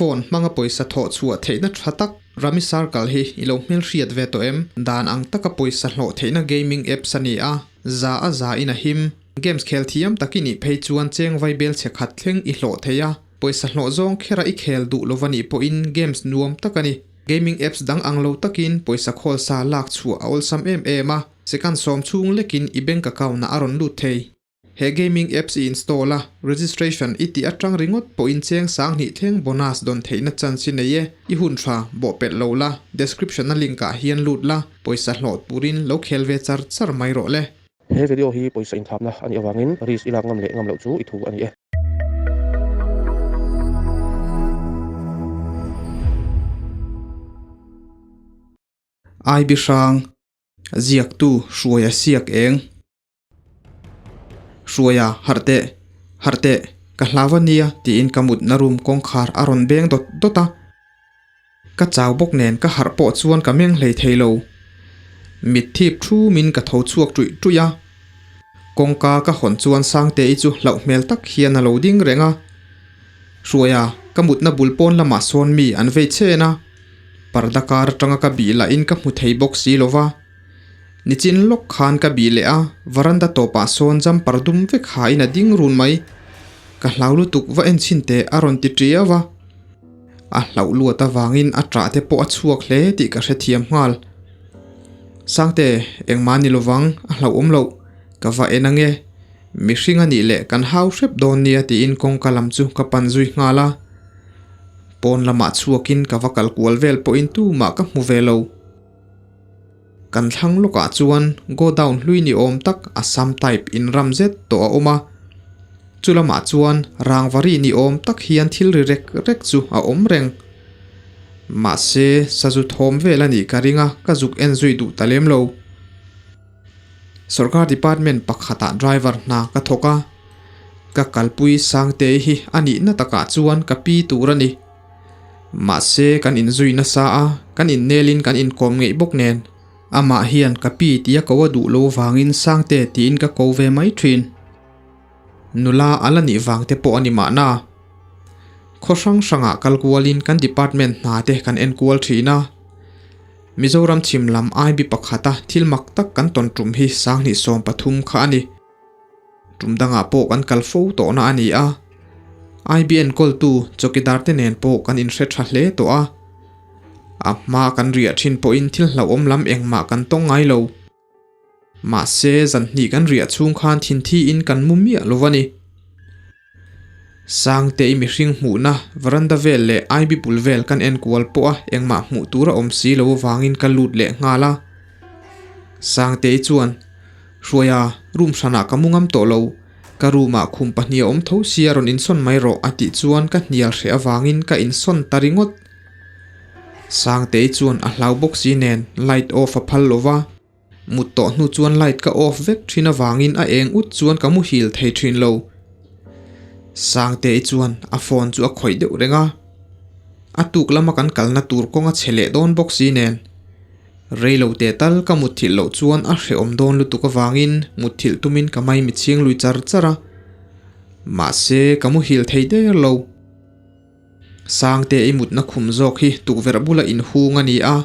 Phone hmanga pawisa thawh chhuah theihna tha tak Rummy Circle hi i lo hmelhriat ve tawh em? Dan ang taka pawisa hlawh theihna gaming apps a ni a, za a za in a him. Games khel thiam tak i nih phei chuan cheng vai bel chhe khat thleng i hlawh thei a, pawisa hlawh zawng khera i khel duh lova nih pawhin games nuam tak a ni. Gaming apps dang ang lo takin pawisa khawl sa lak chhuah a awlsam em em a, second sawm chhung lekin i bank account ah a rawn lut thei. He gaming apps i install a, registration i tih atang ringawt pawhin cheng sang hnih thleng bonus dawn theihna chance i nei e. I hun tha, bawhpelh lo la, description a link ah hian lut la, pawisa hlawh turin lo khel ve char char mai rawh le. He video hi pawisa inthapna a nih avangin risk i lak ngam leh ngam loh chu i thu a ni e. Aibi hrang, ziaktu Hruaia siak eng. Hruaia, harh teh, harh teh, ka hlau a nia tiin ka mutna room kawngkhar a rawn beng dawt dawt a. Ka chau bawk nen ka harh pawh chuan ka meng hlei thei lo. Mit thip thumin ka tho chhuak ṭuih ṭuih a. Kawngka ka hawn chuan Sangte-i chu hlauh hmel tak hian a lo ding reng a. Hruaia, ka mutna bul pawn lamah sawn mi an vei chhen a. Parda kar atanga ka bih lahin ka hmu thei bawk si lo va. Nichin lawk khan ka bih leh a, varanda tawpah sawn jumper dum vek hain a ding run mai. Ka hlau lutuk va en chhin teh a rawn ti ṭiau a. A hlauh luat avangin a ṭah te pawh a chhuak hle tih ka hrethiam nghal. Sangte, engmah ni lovang, a hlauhawm loh. Ka va en ange. Mihring a nih leh kan hau hrep dawn nia tiin kawngka lam chu ka pan zui nghal a. Pawn lamah chhuakin ka va kal kual vel pawhin tumah ka hmu ve lo. Kan thlang lawkah chuan godown hlui ni awm tak Assam type in ram zet tawh a awm a, chu lamah chuan rangvari ni awm tak hian thil ri rek rek chu a awm reng. Mahse, sazu thawm vel a nih ka ring a, ka zuk en zui duh ta lem lo. Sorkar department pakhatah driver hna ka thawk a, ka kalpui Sangtei hi a nihna takah chuan ka pi tur a ni. Mahse, kan inzui nasa a, kan innelin kan inkawm ngeih bawk nen, amah hian ka pi tia ko a duh lo vangin Sangte tiin ka ko ve mai thin. Nula a la nih vang te pawh a ni mahna. Khaw hrang hrangah kal kualin kan department hna te kan enkual thin a. Mizoram chhim lam IB pakhata thil mak tak kan tawn tum hi 2013 kha a ni. Tum dangah pawh kan kal fo tawhna a ni a, IBN kawltu chawkidar te nen pawh kan inhre tha hle tawh a, a hma kan riah thin pawhin thil hlauhawm lam engmah kan tawng ngai lo. Mahse, zan hnih kan riah chhung khan thinthi in kan mu miah lo a ni. Sangte i mihring hmuhna veranda vel leh IB bul vel kan enkual pawh a engmah hmuh tur a awm si lo avangin ka lut leh nghal a. Sangte i chuan. Hruaia, room hranah ka mu ngam tawh lo. Ka room-ah khum pahnih a awm tho sia rawn insawn mai rawh a tih chuan ka hnial hreh avangin ka insawn ta ringawt. Sangtei chuan a hlau bawk si nen light off a phal lo va, mut tawh hnu chuan light ka off vek thin avangin a eng ut chuan ka muhil thei thin lo. Sangtei chuan a phone chu a khawih deuh reng a, a tuk lama kan kalna tur kawng a chhe leh dawn bawk si nen. Rei lo teh tal ka mutthilh loh chuan a hrehawm dawn lutuk avangin mutthilh tumin ka mai mitchhing lui char char a, mahse ka muhil thei der lo. Sangte i mutna khum zawk hi tukverh bula inhung a ni a,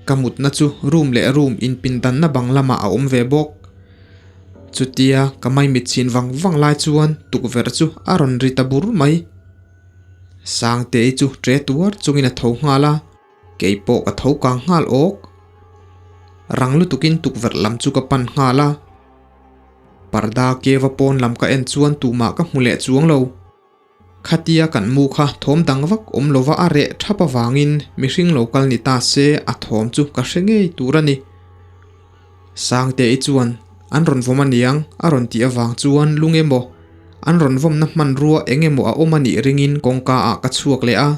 ka mutna chu room leh room inpindanna bang lamah a awm ve bawk. Chutia ka mai mitchhin vang vang lai chuan tukverh chu a rawn ri ta bur mai. Sangte i chu ṭe tuar chungin a tho nghal a. Kei pawh ka tho kang nghal awk. Rang lutukin tukverh lam chu ka pan nghal a. Parda keva pawn lam ka en chuan tumah ka hmu leh chuang lo. Khatia kan mu kha thawm dang vak awm lova a reh thap avangin mihring lo kal ni ta se a thawm chu ka hre ngei tur a ni. Sangte-i chuan an rawn vawm aniang a rawn tih avang chuan lung emaw an rawn vawmna hmanrua eng emaw a awm anih ringin kawngka ah ka chhuak leh a.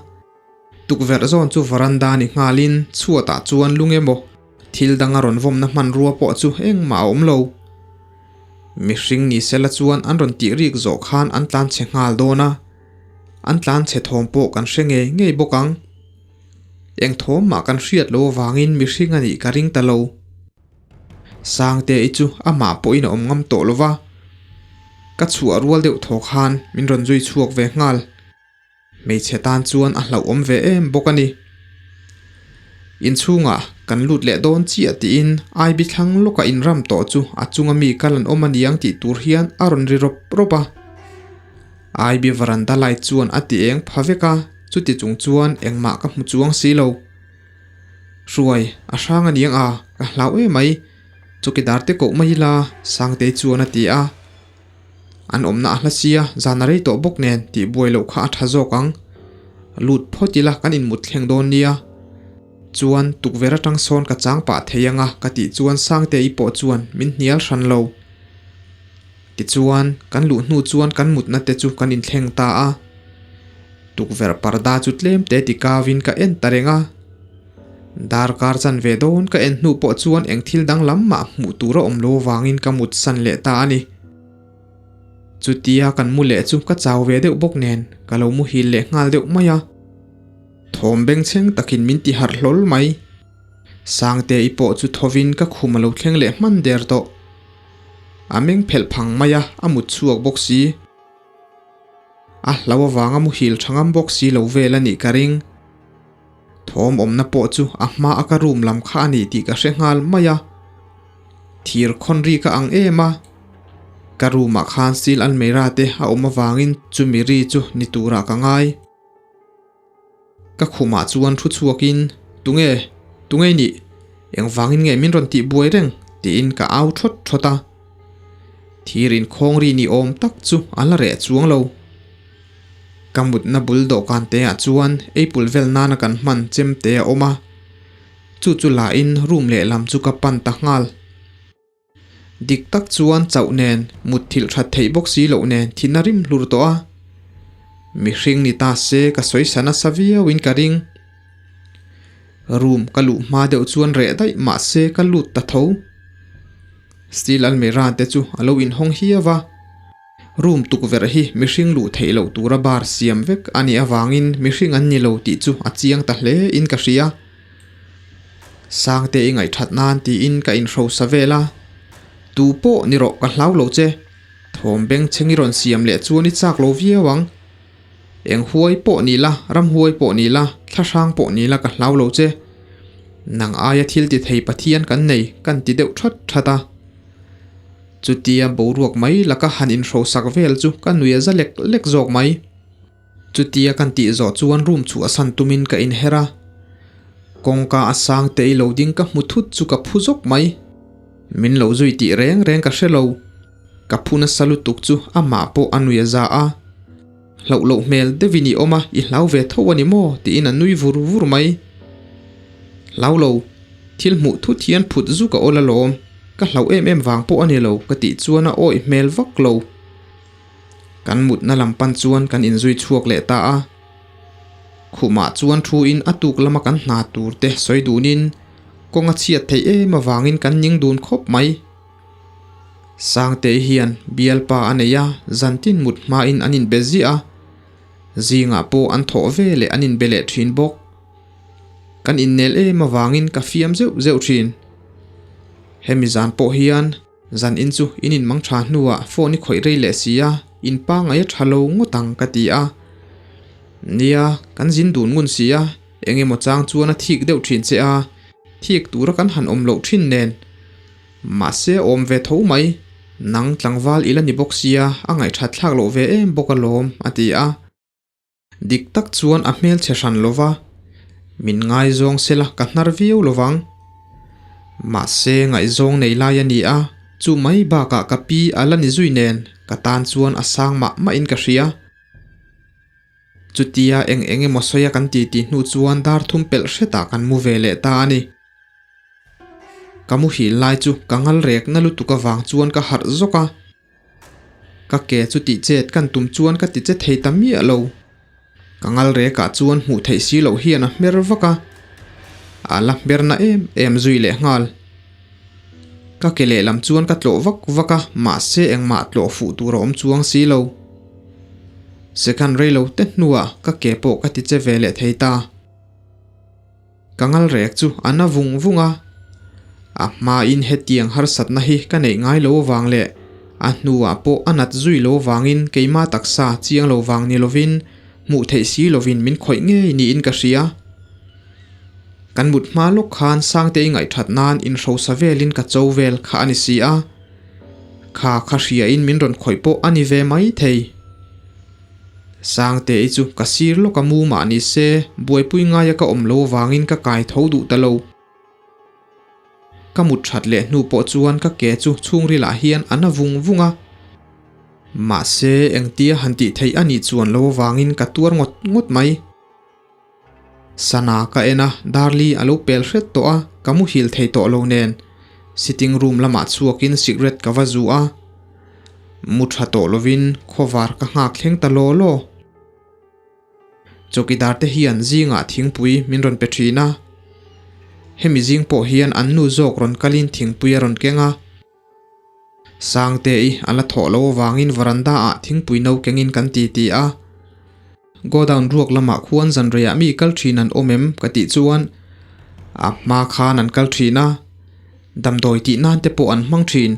Tukverh zawn chu varanda ni nghalin chhuatah chuan lung emaw thil danga rawn vawmna hmanrua pawh chu engmah a awm lo. Mihring ni sela chuan an rawn tih rik zawh khan an tlan chhe nghal dawn a, an tlan chhe thawm pawh kan hre ngei ngei bawk ang. Eng thawm mah kan hriat lo avangin mihring a nih ka ring ta lo. Sangte-i chu amah pawhin a awm ngam tawh lo va, ka chhuah rual deuh thaw khan min rawn zui chhuak ve nghal. Hmeichhe tan chuan a hlauhawm ve em bawk a ni. Inchhungah kan lut leh dawn chiah tiin Ivy thlang lawka inram tawh chu a chunga mi kal an awm a niang tih tur hian a rawn ri rawp rawp a. Ivy varanda light chuan a ti eng pha vek a, chuti chung chuan engmah ka hmu chuang si lo. Hruai, a hrang a niang a, ka hlau em mai. Chawkidar te koh mai ila, Sangtei chuan a ti a. An awmna a hla sia, zan a rei tawh bawk nen tih buai loh kha a tha zawk ang. Lut phawt ila kan inmut thleng dawn nia. Chuan tukverh atang sawn ka chang pah thei anga ka tih chuan Sangtei pawh chuan min hnial hran lo. Tichuan, kan luh hnu chuan kan mutna te chu kan inthleng ta a. Tukverh parda chu tlem te ti kau in ka en ta reng a. Darkar chan ve dawn ka en hnu pawh chuan eng thil dang lam mah hmuh tur a awm lo vangin ka mut san leh ta a ni. Chutia kan mu leh chu ka chau ve deuh bawk nen ka lo muhil leh nghal deuh mai a. Thawm bengchheng takin min ti harh hlawl mai. Sangte i pawh chu thovin ka khum a lo thleng leh hman der tawh. A meng phelh phang mai a, a mut chhuak bawk si. A hlo avanga muhil tha ngam bawk si lo vel a nih ka ring. Thawm awmna pawh chu a hma a ka room lam kha a ni tih ka hre nghal mai a. Thir khawn ri ka ang em a. Ka room ah khan steel almeira te a awm avangin chumi ri chu ni turah ka ngai. Ka khumah chuan thu chhuakin, Tunge? Tunge i nih? Engvangin nge min rawn tih buai reng? tiin ka au thawt thawt a. Thir inkhawng ri ni awm tak chu a la reh chuang lo. Ka mutna bul dawhkan te ah chuan eipul vel nana kan hman chem te a awm a, chu chu la in room lehlam chu ka pan ta nghal. Dik tak chuan chauh nen mutthilh that theih bawk si loh nen thin a rim hlur tawh a, mihring ni ta se ka sawi sa nasa viau in ka ring. Room ka luh hma deuh chuan reh daih mahse ka lut ta tho. Steel almirah te chu a lo inhawng hiau a. Room tukverh hi mihring luh theih loh tura bar siam vek a nih avangin mihring an ni lo tih chu a chiang ta hle in ka hria. Sangte i ngaihthat nan tiin ka inhrosa vel a, Tu pawh ni rawh ka hlau lo che, thawm bengchheng i rawn siam leh chuan i chak lo viau ang. Eng huai pawh ni la, ram huai pawh ni la, thlahrang pawh ni la ka hlau lo che. Nang aia thil ti thei Pathian kan nei kan ti deuh that that a. Chutia boruak mai laka han inhrosak vel chu ka nui a za lek lek zawk mai. Chutia kan tih zawh chuan room chhuah san tumin ka inher a. Kawngka a sang te i lo ding ka hmu thut chu ka phu zawk mai. Min lo zui tih reng reng ka hre lo. Ka phu nasa lutuk chu amah pawh a nui a za a. Hlauh loh hmel deuhin i awm a, i hlau ve tho a ni maw? tiin a nui vur vur mai. Hlau lo, thil hmuh thut hian phut zuk a awl alawm, ka hlauh em em vang pawh a ni lo ka tih chuan a awih hmel vak lo. Kan mutna lam pan chuan kan inzui chhuak leh ta a. Khumah chuan thu in a tuk lama kan hna tur te sawi dunin kawng a chhiat theih em avangin kan ning dun khawp mai. Sangtei hian bialpa a nei a, zantin mut hmain an inbe ziah a, zingah pawh an thawh ve leh an inbe leh thin bawk. Kan innel em avangin ka fiam zeuh zeuh thin. Hemi zan pawh hian zan in chu in inmang tha hnuah phone i khawih rei leh si a, in pangai a tha lo ngawt ang ka ti a. Nia, kan zin dun ngun si a, eng emaw chang chuan a thik deuh thin che a, thik tura kan han awm loh thin nen. Mahse awm ve tho mai, nang tlangval i la ni bawk sia, a ngaihthat thlak loh ve em bawk alawm, a ti a. Dik tak chuan a hmel chhe hran lo va, min ngaizawng sela ka hnar viau lo vang. Mahse ngaihzawng nei lai a ni a, chu mai bakah ka pi a la ni zui nen ka tan chuan a sang mah mahin ka hria. Chutia eng eng emaw sawi a kan titi hnu chuan dar thum pelh hretah kan mu ve leh ta a ni. Ka muhil lai chu ka ngal rek na lutuk avang chuan ka harh zawk a. Ka ke chu tih chet kan tum chuan ka ti che thei ta miah lo. Ka ngal rekah chuan hmuh theih si loh hian a hmer vak a. A la hmer na em em zui leh nghal. Ka ke lehlam chuan ka tlawh vak vak a, mahse engmah tlawh fuh tur a awm chuang si lo. Second rei lo te hnuah ka ke pawh ka ti che ve leh thei ta. Ka ngal rek chu a na vung vung a, a hmain hetiang harsatna hi ka neih ngai lo vang leh a hnuah pawh a nat zui lo vangin keima taksa chiang lo vang ni lovin Hmuh theih si lovin min khawih ngei niin ka hria. Kan mut hma lawk khan Sangtei ngaihthat nan inhrosa velin ka cho vel kha a ni si a. Kha kha hriain min rawn khawih pawh a ni ve mai thei. Sangtei chu ka sir lawk a mu mah ni se, buaipui ngaia ka awm lo vangin ka kai tho duh ta lo. Ka mut that leh hnu pawh chuan ka ke chu chhungrilah hian a na vung vung a. Mahse engtia han tih theih a nih chuan lo avangin ka tuar ngawt ngawt mai. Sana ka en a, Darli a lo pel hret tawh a, ka muhil thei tawh lo nen. Sitting room lamah chhuakin cigarette ka va zu a. Mu tha tawh lovin khawvar ka nghak thleng ta law law. Chawkidar te hian zingah thingpui min rawn pe thin a. Hemi zing pawh hian an nu zawk rawn kalin thingpui a rawn keng a. Sangte-i a la thawh lo avangin veranda ah thingpui no kengin kan ti ti a. Godown ruak lamah khuan zanreiah mi kal thin an awm em ka tih chuan a hma khan an kal thin a, damdawi tih nan te pawh an hmang thin.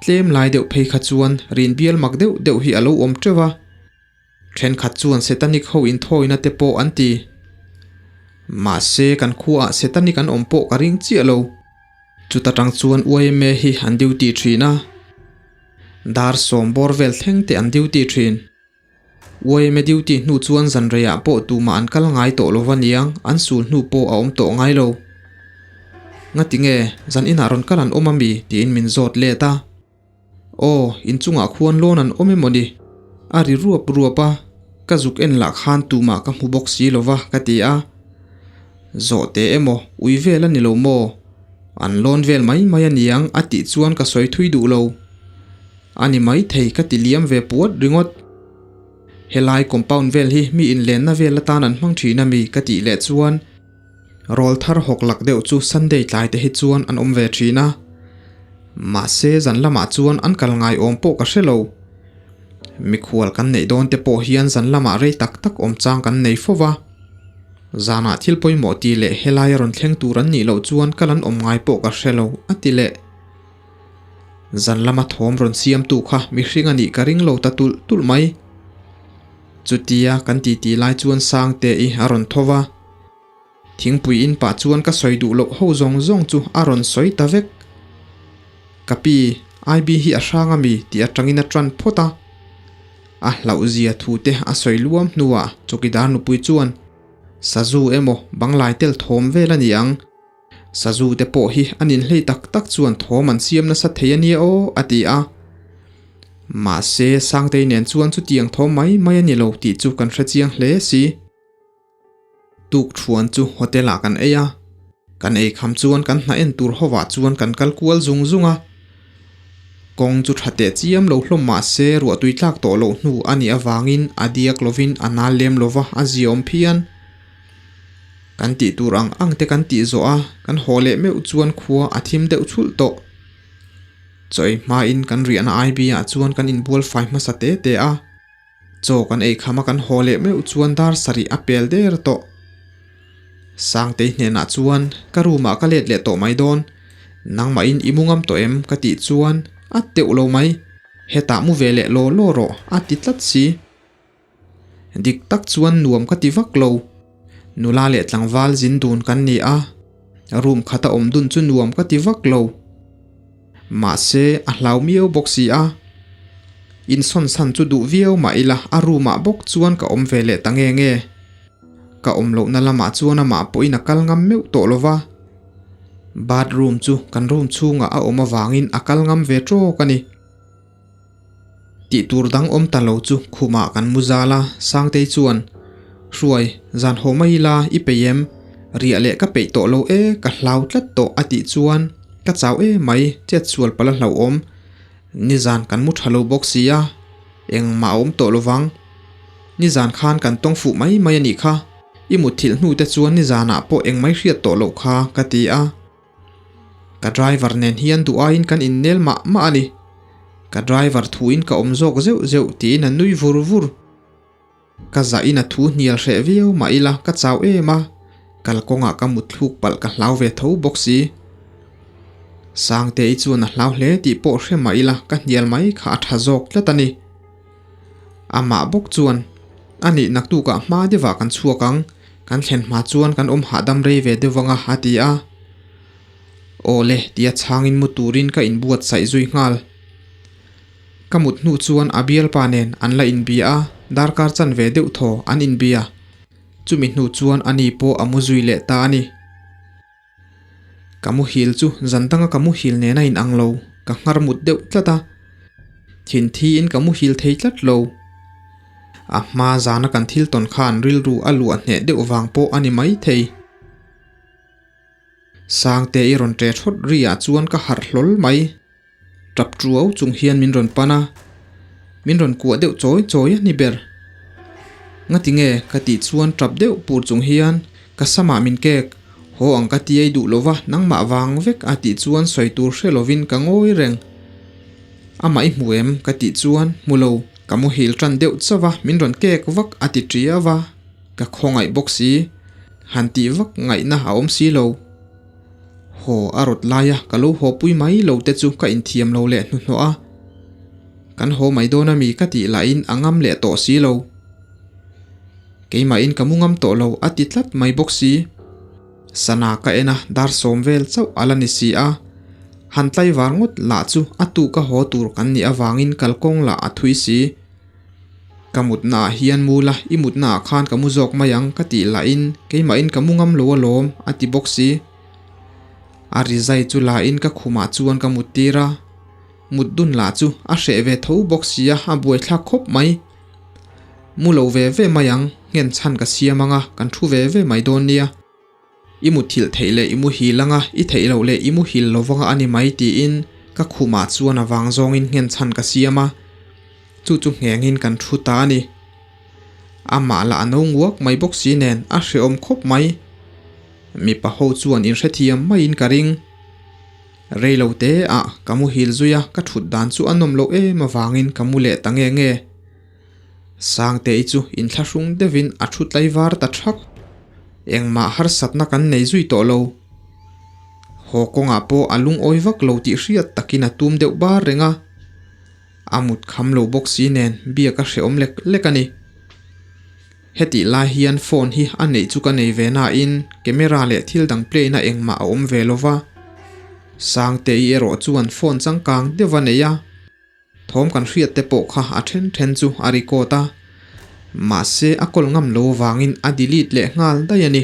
Tlem lai deuh phei kha chuan rin bial mak deuh deuh hi a lo awm teuh a. Thenkhat chuan Setanic ho inthawina te pawh an ti. Mahse kan khuaah Setanic an awm pawh ka ring chiah lo. Chuta tang chuan yma hi an duty thin a, dar sawm bawr vel thleng te an duty thin. Yma duty hnu chuan zanreiah pawh tumah an kal ngai tawh lo va niang, an sul hnu pawh a awm tawh ngai lo. Ngati nge, zan inah rawn kal an awm ami? tiin min zawt let a. Aw, inchungah khuan lawn an awm emaw ni? A ri ruap ruap a, ka zuk en lah khan tumah ka hmu bawk si lo va, ka ti a. Zawh teh emaw, ui vel a ni lo maw? An lawn vel mai mai a niang a tih chuan ka sawi thui duh lo. A ni maithei ka ti liam ve puat ringawt. Helai compound vel hi mi inlenna vel atan an hmang thin a mi ka tih leh chuan Rawl thar hawk lak deuh chu Sunday tlai te hi chuan an awm ve thin a. Mahse zan lamah chuan an kal ngai awm pawh ka hre lo. Mikhual kan neih dawn te pawh hian zan lamah rei tak tak awm chang kan nei fo va. Zanah thil pawimawh ti leh helai a rawn thleng tur an nih loh chuan kal an awm ngai pawh ka hre lo, a ti leh. Zan lama thawm rawn siamtu kha mihring a nih ka ring lo ta tulh tulh mai. Chutia kan titi lai chuan Sangte-i a rawn tho va. Thingpui in pah chuan ka sawi duh loh ho zawng zawng chu a rawn sawi ta vek. Ka pi, IB hi a hrang ami tih atangin a tan phawt a. A hlauh zia thu te a sawi luam hnuah chawkidar nupui chuan, Sazu emaw banglai tel thawm vel a ni ang. Sazu te pawh hi an inhlei tak tak chuan thawm an siam nasa thei a nia aw a ti a. Mahse Sangtei nen chuan chutiang thawm mai mai a ni lo tih chu kan hrechiang hle si. Tuk thuan chu hotel ah kan ei a, kan ei kham chuan kan hna en tur hovah chuan kan kal kual zung zung a. Kawng chu tha teh chiam lo hlawm mah se ruahtui tlak tawh loh hnu a nih avangin a diak lovin a nal lem lova a ziaawm phian. Kan tih tur ang ang te kan tih zawh a, kan haw leh meuh chuan khua a thim deuh chhulh tawh. Chawi hmain kan riahna IB ah chuan kan inbual fai hmasa te te a. Chaw kan ei kham a kan haw leh meuh chuan dar sarih a pel der tawh. Sangtei hnenah chuan ka room ah ka let leh tawh mai dawn, nangmahin i mu ngam tawh em ka tih chuan a teuh lo mai, hetah mu ve leh law law rawh a ti tlat si. Dik tak chuan nuam ka ti vak lo, nula leh tlangval zin dun kan ni a, room khata awm dun chu nuam ka ti vak lo. Mahse, a hlau miau bawk si a. Insawn san chu duh viau mah ila a room ah bawk chuan ka awm ve leh ta nge nge. Ka awm lohna lamah chuan amah pawhin a kal ngam meuh tawh lo va. Bathroom chu kan room chhungah a awm avangin a kal ngam ve tawk a ni. Tih tur dang awm ta lo chu khumah kan mu zal a, Sangtei chuan, Hruai, zan haw mai ila i peih em? Riah leh ka peih tawh lo e, ka hlau tlat tawh a tih chuan, Ka chau e mai, chet sual pala hlauhawm. Nizan kan mu tha lo bawk si a, engmah a awm tawh lo vang. Nizan khan kan tawng fuh mai mai a nih kha, i mutthilh hnu te chuan nizanah pawh engmai hriat tawh loh kha ka ti a. Ka driver nen hian duh aiin kan innel mah mah a ni. Ka driver thuin ka awm zawk zeuh zeuh tiin a nui vur vur. Ka zahin a thu hnial hreh viau mah ila ka chau em a, kalkawngah ka mutthluk palh ka hlau ve tho bawk si. Sangte-i chuan a hlau hle tih pawh hre mah ila ka hnial mai kha a tha zawk tlat a ni. Amah bawk chuan. A nih naktukah hma deuhah kan chhuak ang, kan thlen hma chuan kan awm hahdam rei ve deuh anga a ti a. Aw le tia chhangin mu turin ka inbuatsaih zui nghal. Ka mut hnu chuan a bialpa nen an la inbia a, darkar chanve deuh thaw an inbia. Chumi hnu chuan ani pawh a mu zui leh ta a ni. Ka muhil chu zan danga ka muhil nen a inang lo, ka nghar mut deuh tlat a. Thin thiin ka muhil thei tlat lo. A hma zana kan thil tawn khan rilru a luah hneh deuh vang pawh a ni maithei. Sangte i rawn ṭe thawt ri ah chuan ka harh hlawl mai. Tap tuau chung hian min rawn pan a, min rawn kuah deuh chawi chawi a ni ber. Ngati nge ka tih chuan tap deuh pur chung hian ka samah min kek, haw ang ka ti ei duh lova nangmah vang vek a tih chuan sawi tur hre lovin ka ngawi reng. Amah i hmu em ka tih chuan hmu lo, ka muhil tan deuh chauh a min rawn kek vak a ti ṭiau a, ka khawngaih bawk si, han tih vak ngaihna a awm si lo. Haw a rawt lai a, ka lo haw pui mai lo te chu ka inthiam lo leh hnuhnawh a. Kan haw mai dawn ami ka tih lahin a ngam leh tawh si lo. Keimahin ka mu ngam tawh lo a ti tlat mai bawk si. Sana ka en a, dar sawm vel chauh a la ni si a. Han tlaivar ngawt lah chu a tuk a haw tur kan nih avangin kalkawng lah a thui si. Ka mutna ah hian mu la, i mutna ah khan ka mu zawk mai ang ka tih lahin keimahin ka mu ngam lo alawm a ti bawk si. A rizai chu lahin ka khumah chuan ka mut tir a, mut dun lah chu a hreh ve tho bawk si a, a buaithlak khawp mai. Mu lo ve ve mai ang, nghen chhan ka siam anga kan thu ve ve mai dawn nia. I muthilh theih leh i muhil anga i theih loh leh i muhil lo vanga a ni mai tiin ka khumah chuan a vang zawngin nghen chhan ka siam a, chu chu nghengin kan thu ta a ni. Amah lah a no nguak mai bawk si nen a hrehawm khawp mai. Mipa ho chuan inhrethiam maiin ka ring. Rei lo te ah ka muhil zui a, ka thut dan chu a nawm loh em avangin ka mu leh ta nge nge. Sangtei chu inthlahrung deuhin a thu tlaivar ta thak. Engmah harsatna kan nei zui tawh lo. Haw kawngah pawh a lungawi vak lo tih hriat takin a tum deuh bar reng a. A mut kham lo bawk si nen biak a hrehawm lek lek a ni. Hetih lai hian phone hi a neih chu ka nei ve nain camera leh thil dang play na engmah a awm ve lo va. Sangtei erawh chuan phone changkang deuh a nei a. Thawm kan hriat te pawh kha a then then chu a record a, mahse a call ngam lo vangin a delete leh nghal daih a ni.